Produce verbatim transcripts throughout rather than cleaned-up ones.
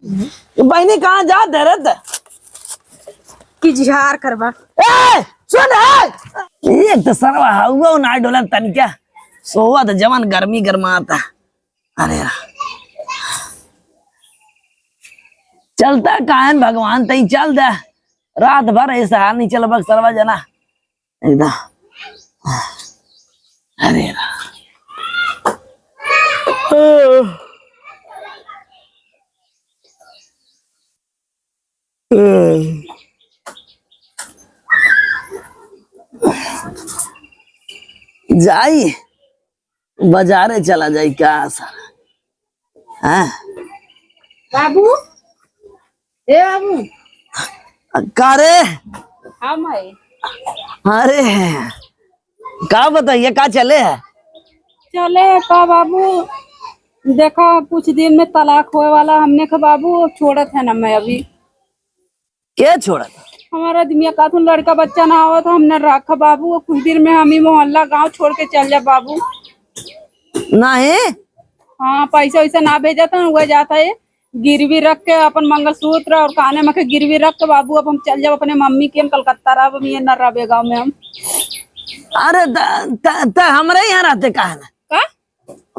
बहिनी, कहाँ जात है रे त? कि जिहार करबा। ए, सुन, ए! एक तो सरवा हउआ ना डोला तनिका, सोवा त जवन गर्मी गरमाता। अरे यार। चलता काहन भगवान, तई चल दे। रात भर ऐसा हाल नहीं चलबक सरवा जना। एकदम। अरे राम। जाई, बाजारे चला जाई का सर? हाँ? बाबू, ए बाबू। का रे? हम है। अरे, का बताइए, का चले है? चले है का बाबू? देखा, कुछ दिन में तलाक होए वाला, हमने कहा, "बाबू, अब छोड़त है ना मैं अभी।" के छोड़त? हमारा आदमिया का थुन लड़का बच्चा ना आवत, हम न रख बाबू, कुछ दिन में हम ही मोहल्ला गांव छोड़ के चल जा बाबू। नहीं। हाँ, पैसा वैसा ना भेजत है, वह जाता है गिरवी रख के अपन मंगलसूत्र और काने में के गिरवी रख के बाबू, अब हम चल जाब अपने मम्मी के, हम कलकत्ता रहब, हम ये न रहबे गाँव में हम। अरे त, त, त हमरे यहाँ रहते काहे ना? का?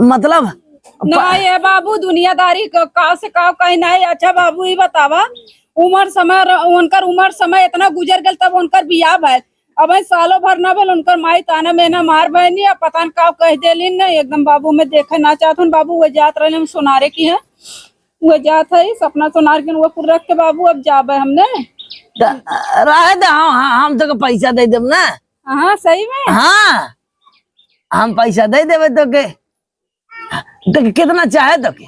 मतलब ना प- ये बाबू, दुनियादारी क-, काव से काव कहीं नहीं। अच्छा बाबू, ई बतावा, उमर समय र-, उनकर उमर समय इतना गुजर गल, तब उनकर बियाह भइल। अब सालों भर ना भइल, उनकर माई ताना मेना मार बहनी, अब पता न काव कह देलिन न, एकदम बाबू मैं देखे ना चाहत हूँ बाबू, वो जात रहले हम सोनारे की है। वो जात है, सपना सोनार के वो कुल रख के बाबू, अब जाबे हमने। त-, रहे दे, हम, हम, हम तो के पैसा दे देब ना। हाँ, सही में? हाँ, हम पैसा दे देबे तो के। तो के-, कितना चाहे तो के?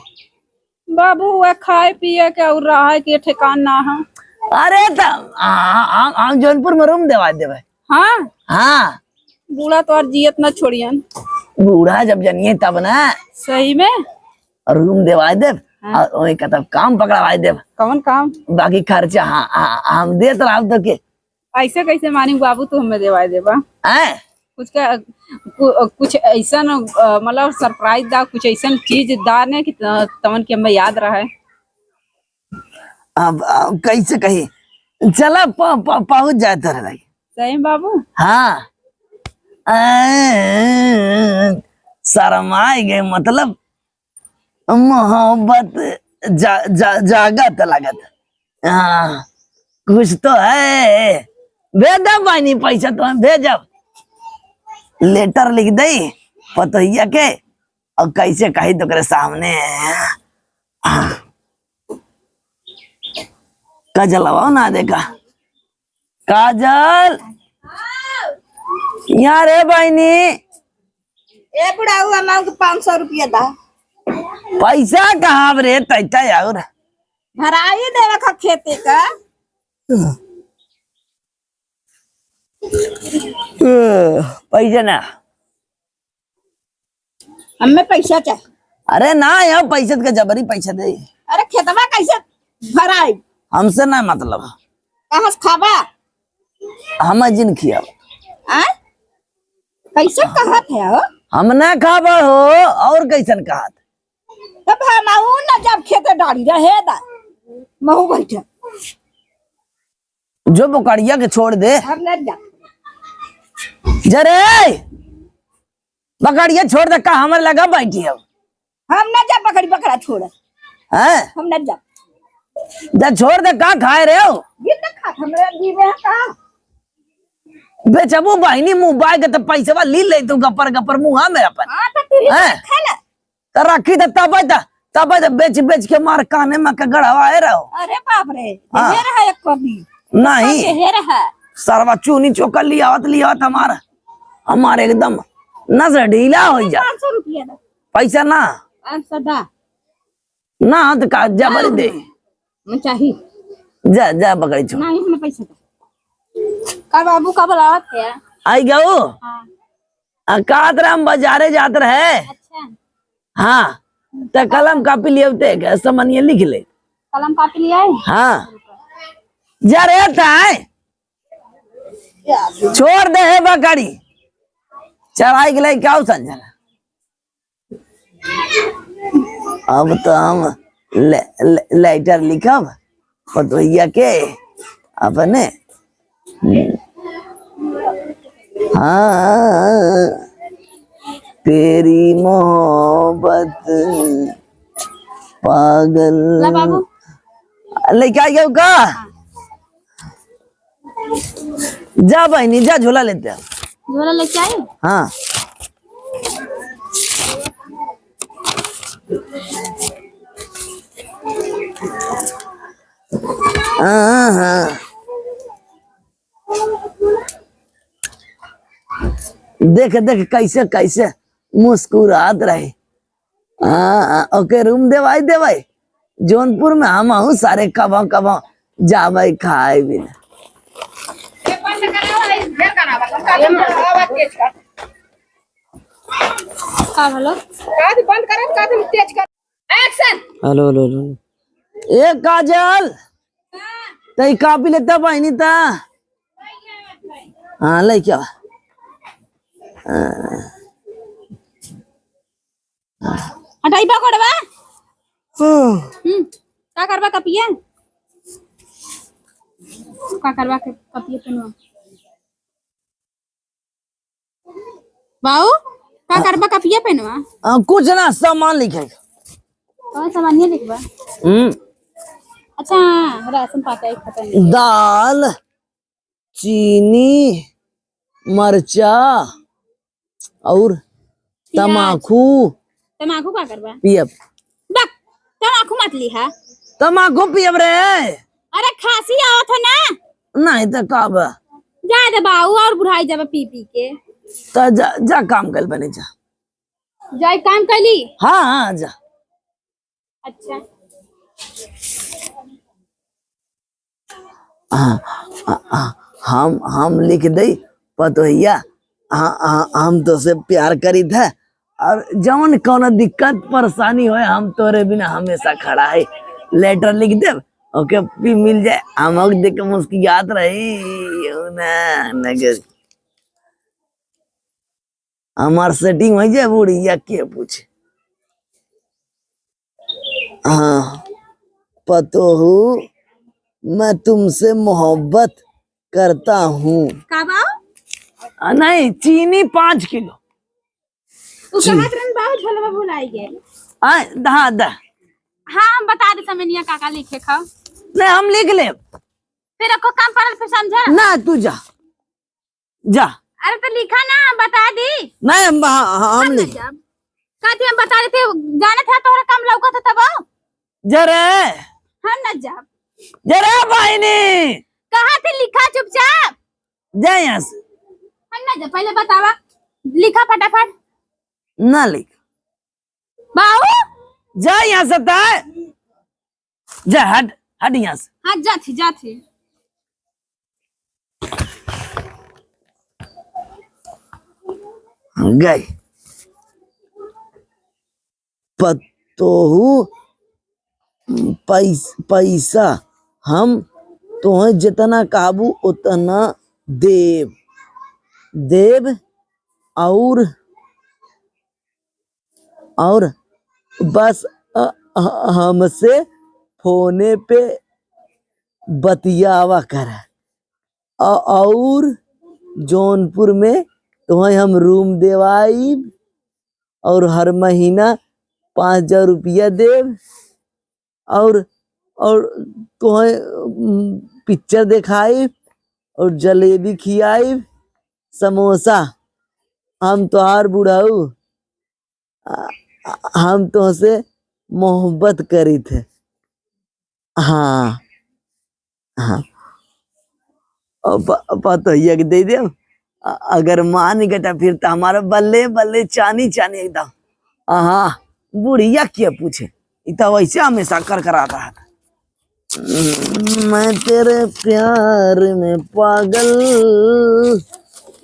बाबू, वह खाए पिए के और रहे के ठिकान ना है। अरे त, आ, हम, हम जौनपुर में रूम देवा देबे। हाँ? हाँ। बूढ़ा तो और जियत ना छोड़ियन। बूढ़ा जब जनिए तब ना। सही में? और रूम देवा देब, हाँ। और वही का तब काम पकड़वा देब। कौन काम? बाकी खर्चा, हाँ, हाँ, हम देत रहब तो के। ऐसे कैसे मानी बाबू, तू हमें देवा देबा? हैं? कुछ का, कु-, कुछ ऐसा न, अ, मतलब surprise दा, कुछ ऐसा चीज दा ने कि त-, तवन के हमें याद रहे। अब, अब कैसे कही, चला प-, प-, पहुँच जाए तोरे लगे। सही में बाबू? हाँ। अ, शर्माए गए, मतलब मोहब्बत जा, जा, जागत लागत। हाँ, कुछ तो है। भेजब बहिनी, पैसा तो हम भेजब। लेटर लिख दई पतोहिया के, और कैसे कही तो ओकरे सामने। हाँ। काजलवा ना देखा। काजल, यहाँ रे बहिनी। ए बुढ़ऊ, हमार के पाँच सौ रुपया दा। पैसा कहाँ अब रे, तैता और। भराई देवे का खेते का। पैसा ना। हमें पैसा चाहे। अरे ना यार, पैसे के जबरी पैसा दे। अरे खेतवा कैसे भराई? हमसे ना मतलब। कहाँ से खाबा? हम जिन खियाब। आय? कैसे कहत है हो? हम ना खाबा हो, और कैसन कहत? तब हम आऊ ना जब खेते डाली रहे दा। महू बैठे। जो बकरिया के छोड़ दे। हम ना जा। जरे, बकरिया छोड़ दे, का हमर लगा बैठी हो? हम ना जा बकरी बकरा छोड़। हैं? हम ना जा। जा छोड़ दे, का खाए रहे हो? ये ना खा, हमरा जीवे है का? बेचबू बहिनी मुँह बाय के तो पैसवा ली ले तू गपर गपर मुँहा में अपन। हाँ, तो तू ही हैं? खा ले। त रखी त तबै त, तबै त बेच बेच के मार काने में के गढ़वाए रहो। अरे बाप रे, हाँ। ढेर है एक कभी। नहीं। ढेर है। सरवा चूनी चोकर लियावत, लियावत हमार, हमार एकदम नस ढीला हो जा। पाँच सौ रुपया दो। पैसा ना। पाँच सौ दा। ना त का जबर दे। हम चाही। जा, जा बकरी छोड़। नहीं, हमें पैसा दो। का बाबू का बुलावत है? आई गऊ? हाँ। आ, कहत रहे हम बाजारे जात रहे। अच्छा। हाँ, त कलम कापी लियावते के समनिया लिख ले। कलम कापी लियाए? हाँ। जा रे ताए। छोड़ दे है बकरी। चराई के लिए क्या समझला? अब तो हम ले-, ले-, लेटर लिखब पतोहिया के अपने। हाँ, तेरी मोहब्बत पागल। ला बाबू। लेके आ गया का? जा बहिनी, जा झोला लेते आ। झोला लेके आई? हाँ। हाँ, हाँ। देख, देख, कैसे, कैसे मुस्कुरात रहे। हाँ, हाँ, ओके, रूम देवाई, देवाई। जौनपुर में हम आहू सारे कबो, कबो जाबे खाए भी ना। का भलो? का बंद करत, का तुम तेज कर। Action। Hello, hello, hello. ए काजल, तई कापी लेता बहिनी ता। हाँ, ले क्या? हाँ। हटाई बा कोड़वा। हाँ। हम्म, का करबा कपिया? का करबा के कपिया पेनवा? बाऊ, का करबा कपिया पेनवा? आ, कुछ ना, सामान लिखे। कौन सामान ये लिखबा? हम्म। अच्छा, राशन पाता है, खत्म। दाल, चीनी, मरचा और प्याज। तमाकू। तमाकू का करबा? पियब। बक, तमाकू मत लिहा। तमाकू पियब रे। अरे खांसी आवत है ना? नहीं तो का बा? जा दे बाऊ, और बुढ़ाई जाबा पी पी के। त जा, जा काम कर बने जा। जाई काम कैली? हाँ, हाँ, जा। अच्छा। हाँ, हाँ, हाँ, हम, हम लिख दई, पतोहिया, हाँ, हाँ, हम तोसे प्यार करीत है, और जौन कौनो दिक्कत परेशानी होए, हम तोरे बिना हमेशा खड़ा है। लेटर लिख देब, ओके भी मिल जाए, हम ओके देख के मुस्कियात रही, यू ना, नगर। हमार सेटिंग होइ जाए, बुढ़िया के पूछे। हाँ, पतोहू, मैं तुमसे मोहब्बत करता हूँ। का बा? आ, नहीं, चीनी पाँच किलो। उ जी। कहत रहन बाबू, झोलवा भुलाई गए। आ, हाँ, दा। हाँ, हम बता दे समनिया का का लिखे खाओ। नहीं, हम लिख लेब। फिर एको काम पड़ल, फिर समझा। ना, तू जा। जा। अरे तो लिखा ना, बता दी। नहीं, हम, हम, हम हम ना लिख। जाब। कहती हम बता देते, जानत है तोहरा काम लौकत है तब। जा रे। हम ना जाब। जा रे बहिनी। कहा थे लिखा चुपचाप। जा यहाँ से। हम ना जाब, पहले बतावा। लिखा फटाफट। ना लिख। बाऊ। जा यहाँ से तय। जा, हट, हट यहाँ से। हाँ, जात ही, जात ही। गई। पतोहू, पैस-, पैसा हम तोहे जितना कहबू उतना देब, देब और और बस, अ, अ, हमसे फोने पे बतियावा कर। अ-, और जौनपुर में तोहे हम रूम देवाइब और हर महीना पाँच हजार रुपया देब और, और तोहे, उम, पिक्चर देखाइब और जलेबी खियाइब, समोसा। हम तोहार बुढ़ऊ आ, आ, हम तोहसे मोहब्बत करीत है। हाँ, हाँ। अब प-, पतोहिया के दे देब। अ-, अगर मान गटा फिर तो हमारा बल्ले, बल्ले, चानी, चानी एकदम। हाँ, बुढ़िया क्या पूछे, इ तो वैसे हमेशा कर करात रहत। मैं तेरे प्यार में पागल।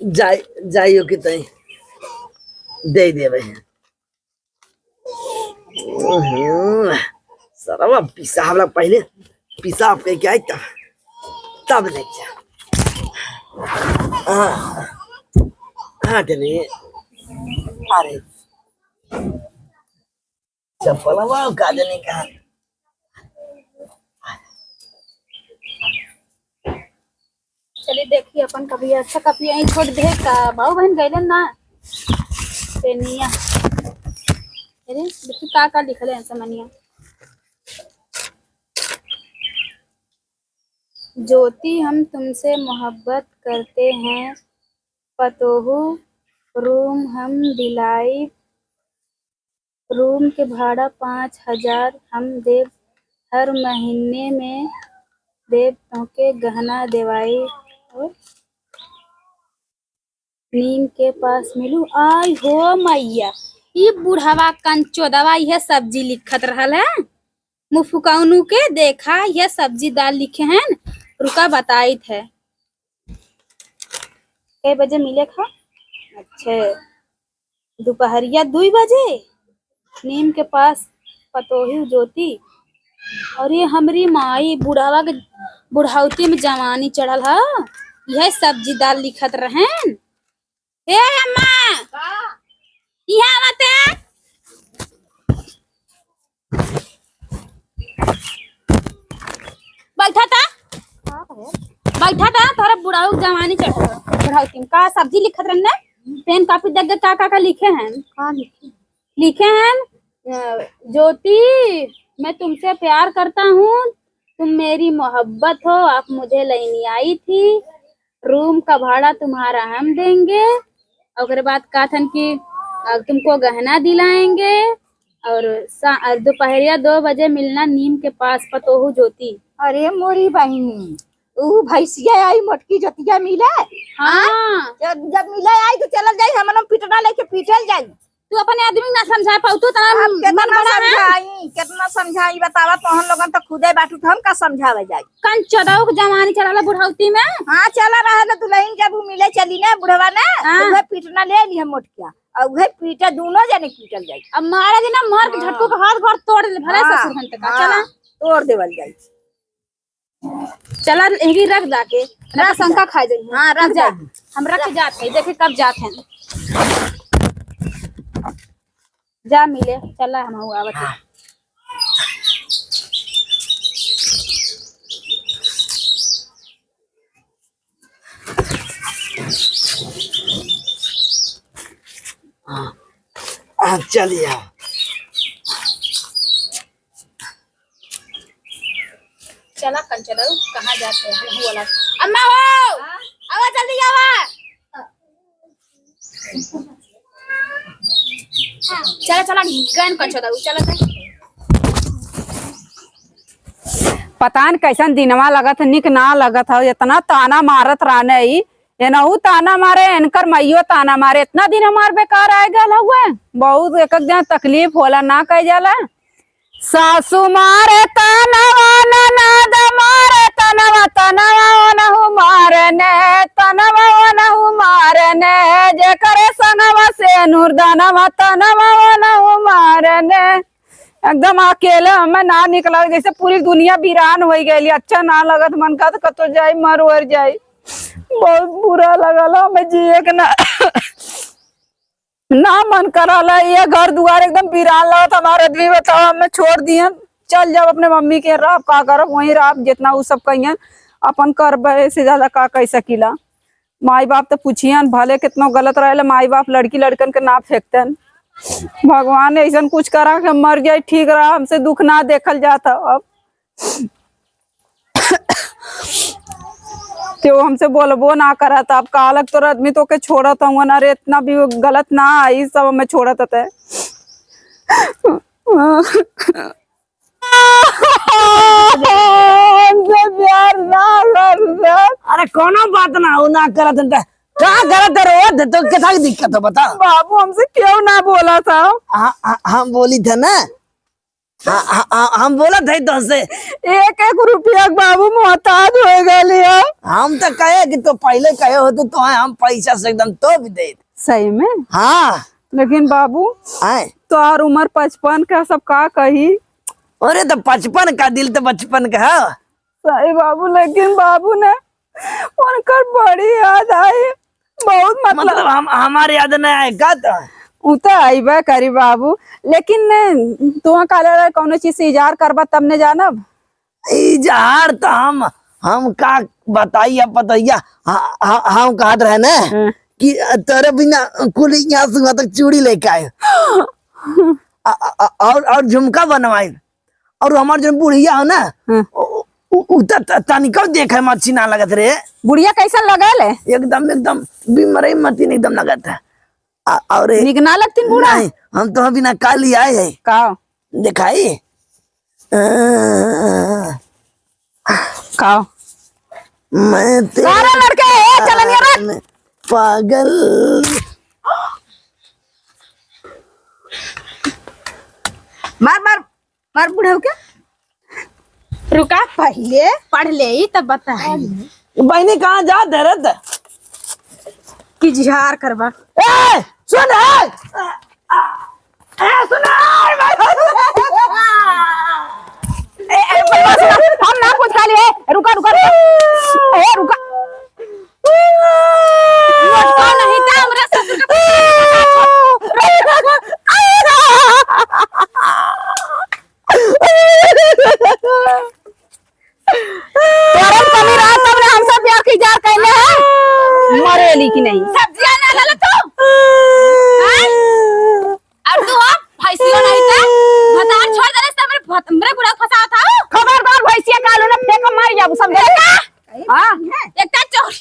जाई, जाइयो के तई दे देवे हैं। हम्म, सरवा पिसाब ला पहले, पिसाब कह के आई तब, तब ले जा। हाँ, हाँ, चलिए। अरे, चप्पलवा का जाने कहाँ? ये देखी अपन कभी अच्छा कभी यहीं छोड़ दे का बाबू बहन गइलन ना। पेनिया। अरे, देखी का का लिखले हैं समनिया। ज्योति, हम तुमसे मोहब्बत करते हैं। पतोहू, रूम हम दिलाई, रूम के भाड़ा पाँच हजार हम देब, हर महीने में देब तोहके गहना देवाई। और नीम के पास मिलू। आई हो मैया, ई बुढ़वा कंचोदवा इहे सब्जी लिखत रहल है। मुफुकौनू के देखा, इहे सब्जी दाल लिखे हैं। रुका, बताइत है। कै बजे मिले खा? अच्छा, दोपहरिया दुई बजे। नीम के पास पतोही ज्योति। अरे हमरी माई, बुढ़ावा के बुढ़ौती में जवानी चढ़ल ह, यह सब्जी दाल लिखत रहेन। ए अम्मा, का? इहाँ आवते। बैठा था, का है? बैठा था, तोहरा बुढ़ाऊ के जवानी चढ़ल ह। बुढ़ौती में का सब्जी लिखत रहन ना? पेन कॉपी देख के का, का, का लिखे हैं? का लिखे? लिखे हैं, अ, "ज्योति, मैं तुमसे प्यार करता हूँ, तुम मेरी मोहब्बत हो, आप मुझे लेने आई थी, रूम का भाड़ा तुम्हारा हम देंगे।" और ओकरे बाद कहत हन कि, अ, "तुमको गहना दिलाएंगे और सा-, और दोपहरिया दो बजे मिलना नीम के पास, पतोहू ज्योति।" अरे मोरी बहिनी, ऊ भैंसिया आई मोटकी जोतिया मिले? हाँ। जब, जब मिले आई तो चलल जाई, हमन पिटना लेके पीटल जाई। तू अपने आदमी ना समझा पाऊ, तू तना अब मन केतना बड़ा है। समझाई, केतना समझाई, बतावा, तोहन लोगन तो खुदे बाटू, तो हम का समझावे जाई? कंचोदऊ के जवानी चढ़ल बुढ़ौती में। हाँ, चला रहे तो दुल्हन जब ऊ मिले चली ना बुढ़वा ना, हाँ। तो उहे पीटना ले ली हम मोटकिया, और उहे पीटे, दोनों जने पीटल जाई। अब मारे जी ना, मार के हाँ। झटको के हाथ गोड़ तोड़ दे, भले हाँ। ससुर हन त का, हाँ, चला। तोड़ देवल जाई। चला, यही रख जाके, ना रख शंका जा। खा जाइए। हाँ, रख जा। जा। हम रख के जात है, देखे कब जात हैं। जा मिले, चला हम आवत हैं। हाँ। हाँ, हाँ, चलिए। चला कंचनऊ, कहाँ जाते हैं? हम वाला। अम्मा हो, हाँ? आवा जल्दी आवा। चला, चला, गन कंचनऊ, चला, चला। पता न कैसन दिनवा लगत ह, निक ना लगत ह, इतना ताना मारत रहने ई, एनहू ताना मारे, एनकर माइयो ताना मारे, इतना दिन हमार बेकार आए गल हुए। बहुत एक एक दिन तकलीफ होला, ना कह जाला। सासू मारे तनवा, ननद मारे तनवा, तनवा ओनहु मारे ने, तनवा ओनहु मारे ने, जेकरे संगवा सेनुर दनवा, तनवा ओनहु मारे ने। एकदम अकेले हमें ना निकला, जैसे पूरी दुनिया वीरान होइ गइली। अच्छा ना लगत, मन का तो कतो जाई, मर वर जाई। बहुत बुरा लगल हमें जिए के ना। ना मन करला, ये घर दुआर एकदम वीरान लगत। हमार आदमी बताओ, हमें छोड़ दिहन, चल जाब अपने मम्मी के रहब, का करब, वहीं रहब, जितना उ सब कहियन अपन करब, से ज्यादा का कह सकीला। माई बाप तो पूछियन, भले कितनो गलत रहेला, माई बाप लड़की लड़कन के ना फेंकतन। भगवान ऐसन कुछ करा कि हम मर जाए, ठीक रहा, हमसे दुख ना देखल जात ह। अब ते वो हमसे बोलबो ना करत। अब कालक तोर आदमी तोके छोड़त हवन। अरे इतना भी गलत ना आई, सब हमें छोड़त हते। हमसे प्यार ना करत। अरे कोनो बात ना हो, ना करत हते। का करत है रो? तो कैसा दिक्कत हो बता? बाबू हमसे क्यों ना बोला था? हाँ, हाँ, हम बोली थे ना। हाँ, हाँ, हाँ, हम बोलत है तोसे। एक एक रुपया के बाबू मोहताज हो गए। हम तो कहे कि तो पहले कहे हो तो, तो हम पैसा से एकदम तो भी दे। सही में? हाँ। लेकिन बाबू, आए। तोहार उम्र पचपन का, सब का कही? अरे तो पचपन का, दिल तो बचपन का है। सही बाबू, लेकिन बाबू ने उनकर बड़ी याद आई, बहुत मतलब मतलब हम, हमारे याद नहीं आए का तो? उ तो आइबे करी बाबू, लेकिन तुहा काले रहे कौनो चीज से इजहार करबा तब ने जानब। इजहार तो हम हम का बताई अब पतोहिया, ह-, ह-, हम कहत रहे ना हाँ। कि तोरे बिना कुल यहाँ सुबह तक चूड़ी लेके आए। अ-, अ-, अ-, और, और झुमका बनवाई। और हमार जो बुढ़िया हो ना, हाँ। उ, उ, उ त, त, तनिको देखे में अच्छी ना लगत रे। बुढ़िया कैसन लगल है? एकदम, एकदम बिमरे मतीन एकदम लगत है। आ, और निक ना लगतीन बूढ़ा? नहीं, हम तो बिना काली आए हैं। का? दिखाई? आ, का? मैं तेरे अरे लड़के, ए, चलनिया रख। प्यार में पागल। मार, मार, मार बुढ़ऊ के। रुका, पहिले पढ़ ले, तब बताई। बहनी, कहाँ जा दरद? कि जिहार करबा। ए, सुन, ए! ए, सुन, ए, भाई! ए, ए, सुन, सुन, हम ना कुछ खा लिए। रुका, रुका, रुका। ए, रुका। मुझको नहीं था, हमरा ससुर का तोरन कमी रहा, तब ने हमसे प्यार के इजहार कैले है। मरेली कि नहीं? सब्जियां ना लाला तू। हैं? और तू हो, भैंसियो नहीं था। भतार छोड़ देले से हमरे भत-, हमरे बुढ़ा फंसा था। खबरदार भैंसिया कालू ने फेंक मार जाबू, समझे? का? हाँ। एक तो चोर।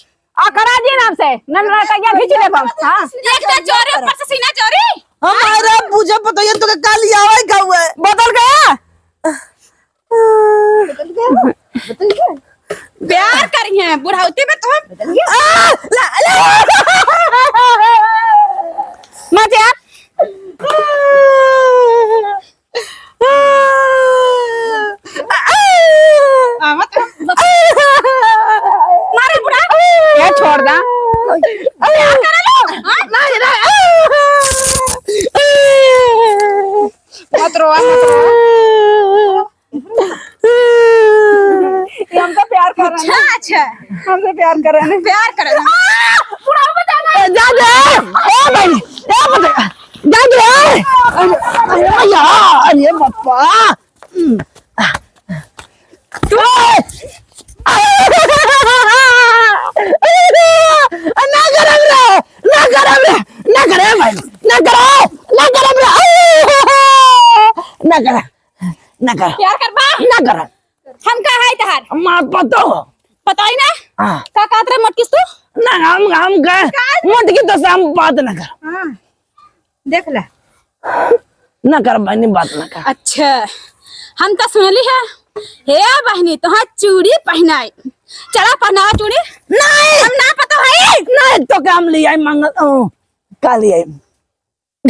अकरा जी नाम से, नन रटैया खींच ले बम। हाँ। एक तो चोरी, ऊपर से सीना चोरी। हमारा बुझे पता ये तो काली आवे का हुआ है। बदल गया। बदल गया? बदल गया? प्यार करी है बुढ़ौती में तो। बदल गया? आ, ला, ला। मजा। आवत हम। मारे बुढ़ा। ये छोड़ दा। क्या करे लो? हाँ? नहीं, नहीं। मत रोवा, मत रोवा। ये हमसे प्यार कर रहे हैं। अच्छा, अच्छा। हमसे प्यार कर रहे हैं। प्यार कर रहे हैं। बुढ़ा बता रहा है। जा दे। ए भाई, ए बता। जा दे। अरे, अरे, अरे, अरे, पप्पा। तू ए! ना करब रे, ना करब रे, ना करे भाई, ना करो, ना करब रे, ना करे, ना करे, प्यार करबा? ना करब। हम का है तहार? माँ पतो। पता ही ना? हाँ। का कहत रहे मोटकिस तू? ना, हम, हम का, का? मोटकी तो से हम बात ना कर। हाँ। देख ले। ना कर बहनी, बात ना कर। अच्छा, हम तो सुनली है, हे बहनी, तोहार चूड़ी पहनाई। चला, पहनावा चूड़ी। नहीं। हम ना पता है। नहीं, तो का हम ले आई मंगल, ओ, का ले आई?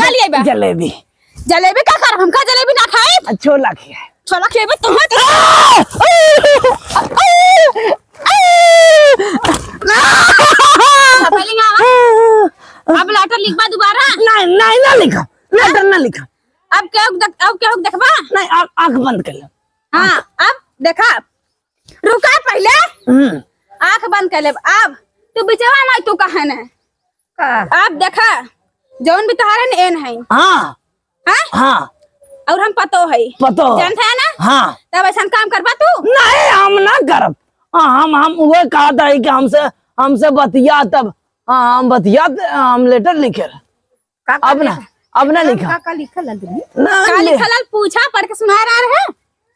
का ले आई बा? जलेबी। जलेबी का करब? हम का जलेबी ना खाई? आ, छोला खिया। छोला खेबे तोहार। आ! पहले यहाँ आवा। अब लेटर लिखबा दोबारा? नहीं, नहीं, ना लिखा। लेटर ना लिखा। अब केहू देख-, अब केहू देखबा? नहीं, अब आँख बंद कर लो। हाँ, अब देखा। रुका पहले। हम्म। आँख बंद कर लेब। अब तू बिचवा में तू कहे न। का? अब देखा, जौन भी तोहार है न, एन है। हाँ। हाँ? हाँ। और हम पतो है। पतो है। जानत है ना? हाँ। तब ऐसन काम करबा तू? नहीं, हम ना करब। हाँ, हम, हम उहे कहत है कि हमसे, हमसे बतिया तब, हाँ, हम बतिया त-, हम लेटर लिखे। का, का अब ना, लिखा? अब ना लिखा। का, का लिखल है तुमने? ना, का ले- लिखल है? पूछा, पढ़ के सुना रहा है।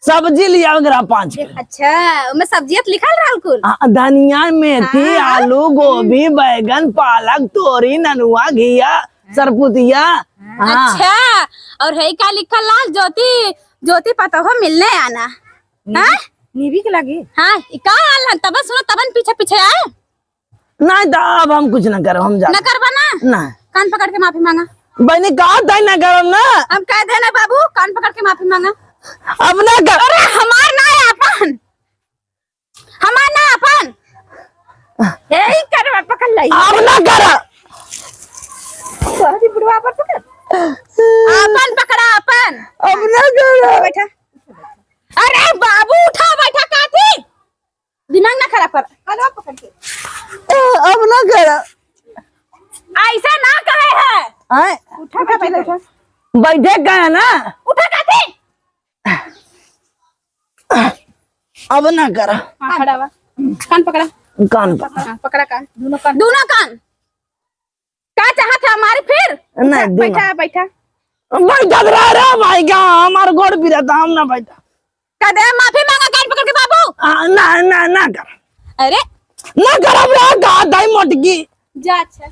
सब्जी लियावे के रहा पाँच किलो। अच्छा, ओमे सब्जियत लिखल रहल कुल? आ, धनिया, मेथी, हाँ। आलू, गोभी, बैगन, पालक, तोरी, ननुआ, घिया, हाँ। सरपुतिया। हाँ। अच्छा, और है का लिखल लाल? ज्योति, ज्योति पतोह मिलने आना। नीवी, हाँ? नीवी के लगे? हाँ, ई का आल हन? तबन सुनो, तबन पीछे पीछे आए। नहीं तो अब हम कुछ ना करब, हम जाते। ना करबा ना? ना। कान पकड़ के माफी मांगा। बहनी, कहा था ना करब ना। हम कह देना बाबू, कान पकड़ के माफी मांगा। अब ना कर। अरे हमार ना है अपन, हमार ना अपन। यही करवा पकड़ लई। अब ना कर। तोहरी बुढ़वा पर पकड़। अपन पकड़ा अपन। अब ना कर। बैठा। अरे बाबू उठा बैठा काथी। दिमाग ना खराब कर। कलवा पकड़ के। ए, अब ना कर। ऐसे ना कहे है। आए? उठा, उठा, पहले उठा। बैठे का है ना? उठा काथी। अब ना कर। हाँ, खड़ा हुआ। कान पकड़ा। कान पकड़ा। हाँ, पकड़ा कान। दोनों कान। दोनों कान। का चाहत है हमारी फिर? नहीं, बैठा, दोनों। बैठा। बैठा रह रे भाई, का हमार गोड़ पिराता, हम ना बैठा। कदे माफी मांगा कान पकड़ के बाबू। आ, ना, ना, ना कर। अरे। ना कर अब रे, का दाई मोटकी। जा, अच्छा।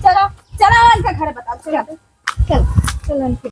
चलो, चलो, उनका घर बताओ, चलो। चलो, चलो, उनके।